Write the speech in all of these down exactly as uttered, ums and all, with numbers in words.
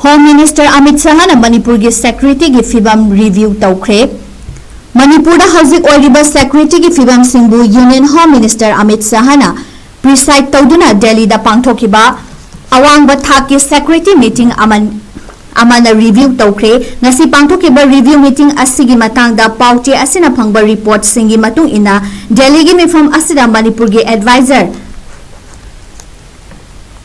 Home Minister Amit Shahꯅ ꯃꯅꯤꯄꯨꯔꯒꯤ securityꯒꯤ ꯐꯤꯕꯝ review ꯇꯧꯈ꯭ꯔꯦ꯫ ꯃꯅꯤꯄꯨꯔꯗ ꯍꯧꯖꯤꯛ ꯑꯣꯏꯔꯤꯕ securityꯒꯤ ꯐꯤꯕꯝꯁꯤꯡꯕꯨ Union Home Minister Amit Shahꯅ preside ꯇꯧꯗꯨꯅ ꯗꯦꯜꯂꯤꯗ ꯄꯥꯡꯊꯣꯛꯈꯤꯕ ꯑꯋꯥꯡꯕ ꯊꯥꯛꯀꯤ security meeting ꯑꯃ, ꯑꯃꯅ review ꯇꯧꯈ꯭ꯔꯦ꯫ ꯉꯁꯤ ꯄꯥꯡꯊꯣꯛꯈꯤꯕ review meeting ꯑꯁꯤꯒꯤ ꯃꯇꯥꯡꯗ ꯄꯥꯎꯆꯦ ꯑꯁꯤꯅ ꯐꯪꯕ reportꯁꯤꯡꯒꯤ ꯃꯇꯨꯡ ꯏꯟꯅ, ꯗꯦꯜꯂꯤꯒꯤ ꯃꯤꯐꯝ ꯑꯁꯤꯗ ꯃꯅꯤꯄꯨꯔꯒꯤ advisor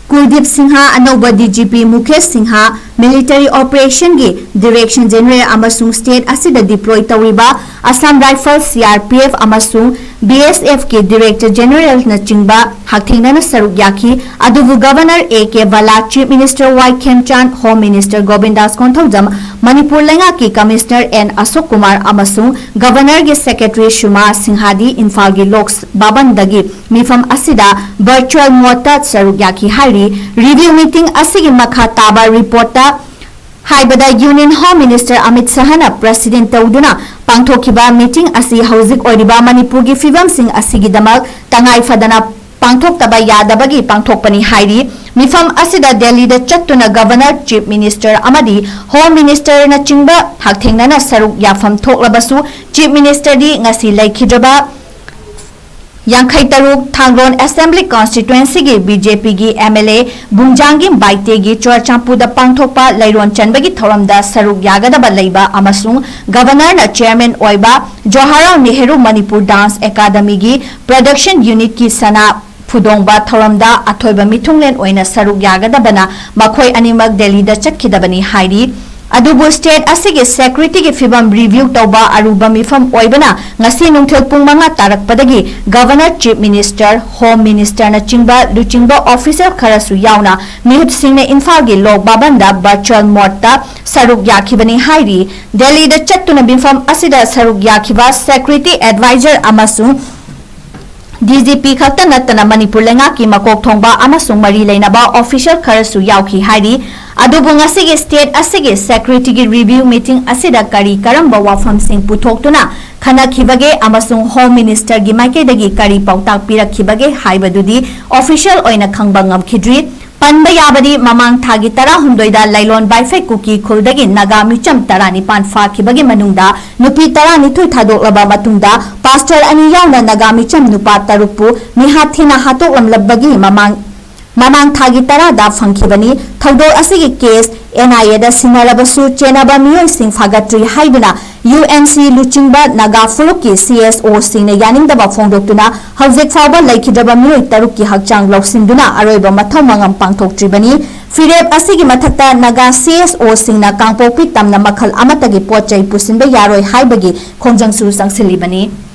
ꯀꯨꯜꯗꯤꯞ ꯁꯤꯡꯍ, ꯑꯅꯧꯕ DGP Mukesh Singh, military operationꯒꯤ Director General ꯑꯃꯁꯨꯡ state ꯑꯁꯤꯗ deploy ꯇꯧꯔꯤꯕ Assam Rifles, CRPF ꯑꯃꯁꯨꯡ BSFꯀꯤ Director Generalꯅꯆꯤꯡꯕ ꯍꯛꯊꯦꯡꯅꯅ ꯁꯔꯨꯛ ꯌꯥꯈꯤ꯫ ꯑꯗꯨꯕꯨ Governor A K Bhalla, Chief Minister Y ꯈꯦꯝꯆꯥꯟ, Home Minister ꯒꯣꯕꯤꯟꯗꯥꯁ Konthoujam, Manipur ꯂꯩꯉꯥꯛꯀꯤ Commissioner N ꯑꯁꯣꯛ ꯀꯨꯃꯥꯔ ꯑꯃꯁꯨꯡ Governorꯒꯤ Secretary ꯁꯨꯃꯥ ꯁꯤꯡꯍꯗꯤ ꯏꯝꯐꯥꯜꯒꯤ ꯂꯣꯛ ꯚꯕꯟꯗꯒꯤ ꯃꯤꯐꯝ ꯑꯁꯤꯗ virtual modeꯇ ꯁꯔꯨꯛ ꯌꯥꯈꯤ ꯍꯥꯏꯔꯤ꯫ Review meeting ꯑꯁꯤꯒꯤ ꯃꯈꯥ ꯇꯥꯕ reportꯇ ꯍꯥꯏꯕꯗ, Union Home Minister Amit ꯁꯍꯥꯅ president ꯇꯧꯗꯨꯅ ꯄꯥꯡꯊꯣꯛꯈꯤꯕ meeting ꯑꯁꯤ ꯍꯧꯖꯤꯛ ꯑꯣꯏꯔꯤꯕ ꯃꯅꯤꯄꯨꯔꯒꯤ ꯐꯤꯕꯝꯁꯤꯡ ꯑꯁꯤꯒꯤꯗꯃꯛ ꯇꯉꯥꯏ ꯐꯗꯅ ꯄꯥꯡꯊꯣꯛꯇꯕ ꯌꯥꯗꯕꯒꯤ ꯄꯥꯡꯊꯣꯛꯄꯅꯤ ꯍꯥꯏꯔꯤ꯫ ꯃꯤꯐꯝ ꯑꯁꯤꯗ ꯗꯦꯜꯂꯤꯗ ꯆꯠꯇꯨꯅ Governor, Chief Minister ꯑꯃꯗꯤ Home Ministerꯅꯆꯤꯡꯕ ꯍꯛꯊꯦꯡꯅꯅ ꯁꯔꯨꯛ ꯌꯥꯐꯝ ꯊꯣꯛꯂꯕꯁꯨ, Chief Ministerꯗꯤ ꯉꯁꯤ ꯂꯩꯈꯤꯗ꯭ꯔꯕ ꯌꯥꯡꯈꯩ ꯇꯔꯨꯛ ꯊꯥꯡꯒ꯭ꯔꯣꯟ Assembly Constituencyꯒꯤ BJPꯒꯤ MLA ꯕꯨꯡꯖꯥꯡꯒꯤꯝ ꯕꯥꯏꯇꯦꯒꯤ ꯆꯨꯔꯆꯥꯟꯄꯨꯔꯗ ꯄꯥꯡꯊꯣꯛꯄ ꯂꯩꯔꯣꯟ ꯆꯟꯕꯒꯤ ꯊꯧꯔꯝꯗ ꯁꯔꯨꯛ ꯌꯥꯒꯗꯕ ꯂꯩꯕ ꯑꯃꯁꯨꯡ Governorꯅ chairman ꯑꯣꯏꯕ ꯖꯋꯥꯍꯔꯂꯥꯜ ꯅꯦꯍꯔꯨ ꯃꯅꯤꯄꯨꯔ Dance Academyꯒꯤ production unitꯀꯤ ꯁꯅꯥ ꯐꯨꯗꯣꯡꯕ ꯊꯧꯔꯝꯗ ꯑꯊꯣꯏꯕ ꯃꯤꯊꯨꯡꯂꯦꯟ ꯑꯣꯏꯅ ꯁꯔꯨꯛ ꯌꯥꯒꯗꯕꯅ ꯃꯈꯣꯏ ꯑꯅꯤꯃꯛ ꯗꯦꯜꯂꯤꯗ ꯆꯠꯈꯤꯗꯕꯅꯤ ꯍꯥꯏꯔꯤ꯫ ꯑꯗꯨꯕꯨ state ꯑꯁꯤꯒꯤ securityꯒꯤ ꯐꯤꯕꯝ review ꯇꯧꯕ ꯑꯔꯨꯕ ꯃꯤꯐꯝ ꯑꯣꯏꯕꯅ ꯉꯁꯤ ꯅꯨꯡꯊꯤꯜ ꯄꯨꯡ ꯃꯉꯥ ꯇꯥꯔꯛꯄꯗꯒꯤ Governor, Chief Minister, Home Ministerꯅꯆꯤꯡꯕ ꯂꯨꯆꯤꯡꯕ official ꯈꯔꯁꯨ ꯌꯥꯎꯅ ꯃꯤꯍꯨꯠꯁꯤꯡꯅ ꯏꯝꯐꯥꯜꯒꯤ ꯂꯣꯛ ꯚꯕꯟꯗ virtual modeꯇ ꯁꯔꯨꯛ ꯌꯥꯈꯤꯕꯅꯤ ꯍꯥꯏꯔꯤ꯫ ꯗꯦꯜꯂꯤꯗ ꯆꯠꯇꯨꯅ ꯃꯤꯐꯝ ꯑꯁꯤꯗ ꯁꯔꯨꯛ ꯌꯥꯈꯤꯕ security advisor ꯑꯃꯁꯨꯡ DGP ꯈꯛꯇ ꯅꯠꯇꯅ ꯃꯅꯤꯄꯨꯔ ꯂꯩꯉꯥꯛꯀꯤ ꯃꯀꯣꯛ ꯊꯣꯡꯕ ꯑꯃꯁꯨꯡ ꯃꯔꯤ ꯂꯩꯅꯕ official ꯈꯔꯁꯨ ꯌꯥꯎꯈꯤ ꯍꯥꯏꯔꯤ꯫ ꯑꯗꯨꯕꯨ ꯉꯁꯤꯒꯤ state ꯑꯁꯤꯒꯤ securityꯒꯤ review meeting ꯑꯁꯤꯗ ꯀꯔꯤ ꯀꯔꯝꯕ ꯋꯥꯐꯝꯁꯤꯡ ꯄꯨꯊꯣꯛꯇꯨꯅ ꯈꯟꯅꯈꯤꯕꯒꯦ ꯑꯃꯁꯨꯡ Home Ministerꯒꯤ ꯃꯥꯏꯀꯩꯗꯒꯤ ꯀꯔꯤ ꯄꯥꯎꯇꯥꯛ ꯄꯤꯔꯛꯈꯤꯕꯒꯦ ꯍꯥꯏꯕꯗꯨꯗꯤ official ꯑꯣꯏꯅ ꯈꯪꯕ ꯉꯝꯈꯤꯗ꯭ꯔꯤ꯫ ꯄꯟꯕ ꯌꯥꯕꯗꯤ, ꯃꯃꯥꯡ ꯊꯥꯒꯤ ꯇꯔꯥꯍꯨꯝꯗꯣꯏꯗ ꯂꯩꯂꯣꯟ ꯕꯥꯏꯐꯩ ꯀꯨꯀꯤ ꯈꯨꯜꯗꯒꯤ ꯅꯥꯒꯥ ꯃꯤꯆꯝ ꯇꯔꯥꯅꯤꯄꯥꯟ ꯐꯥꯈꯤꯕꯒꯤ ꯃꯅꯨꯡꯗ ꯅꯨꯄꯤ ꯇꯔꯥꯅꯤꯊꯣꯏ ꯊꯥꯗꯣꯛꯂꯕ ꯃꯇꯨꯡꯗ, ꯄꯥꯁꯇꯔ ꯑꯅꯤ ꯌꯥꯎꯅ ꯅꯥꯒꯥ ꯃꯤꯆꯝ ꯅꯨꯄꯥ ꯇꯔꯨꯛꯄꯨ ꯃꯤꯍꯥꯠ ꯊꯤꯅ ꯍꯥꯠꯇꯣꯛꯂꯝꯂꯕꯒꯤ ꯃꯃꯥꯡ, ꯃꯃꯥꯡ ꯊꯥꯒꯤ ꯇꯔꯥꯗ ꯐꯪꯈꯤꯕꯅꯤ꯫ ꯊꯧꯗꯣꯛ ꯑꯁꯤꯒꯤ ꯀꯦꯁ ꯑꯦꯟ ꯑꯥꯏ ꯑꯦꯗ ꯁꯤꯟꯅꯔꯕꯁꯨ, ꯆꯦꯟꯅꯕ ꯃꯤꯑꯣꯏꯁꯤꯡ ꯐꯥꯒꯠꯇ꯭ꯔꯤ ꯍꯥꯏꯗꯨꯅ ꯌꯨ ꯑꯦꯟ ꯁꯤ ꯂꯨꯆꯤꯡꯕ ꯅꯥꯒꯥ ꯐꯨꯔꯨꯞꯀꯤ ꯁꯤ ꯑꯦꯁ ꯑꯣꯁꯤꯡꯅ ꯌꯥꯅꯤꯡꯗꯕ ꯐꯣꯡꯗꯣꯛꯇꯨꯅ, ꯍꯧꯖꯤꯛ ꯐꯥꯎꯕ ꯂꯩꯈꯤꯗ꯭ꯔꯕ ꯃꯤꯑꯣꯏ ꯇꯔꯨꯛꯀꯤ ꯍꯛꯆꯥꯡ ꯂꯧꯁꯤꯟꯗꯨꯅ ꯑꯔꯣꯏꯕ ꯃꯊꯧ ꯃꯉꯝ ꯄꯥꯡꯊꯣꯛꯇ꯭ꯔꯤꯕꯅꯤ꯫ ꯐꯤꯔꯦꯞ ꯑꯁꯤꯒꯤ ꯃꯊꯛꯇ, ꯅꯥꯒꯥ ꯁꯤ ꯑꯦꯁ ꯑꯣꯁꯤꯡꯅ ꯀꯥꯡꯄꯣꯛꯄꯤ ꯇꯝꯅ ꯃꯈꯜ ꯑꯃꯠꯇꯒꯤ ꯄꯣꯠ ꯆꯩ ꯄꯨꯁꯤꯟꯕ ꯌꯥꯔꯣꯏ ꯍꯥꯏꯕꯒꯤ ꯈꯣꯡꯖꯪꯁꯨ ꯆꯪꯁꯤꯜꯂꯤꯕꯅꯤ꯫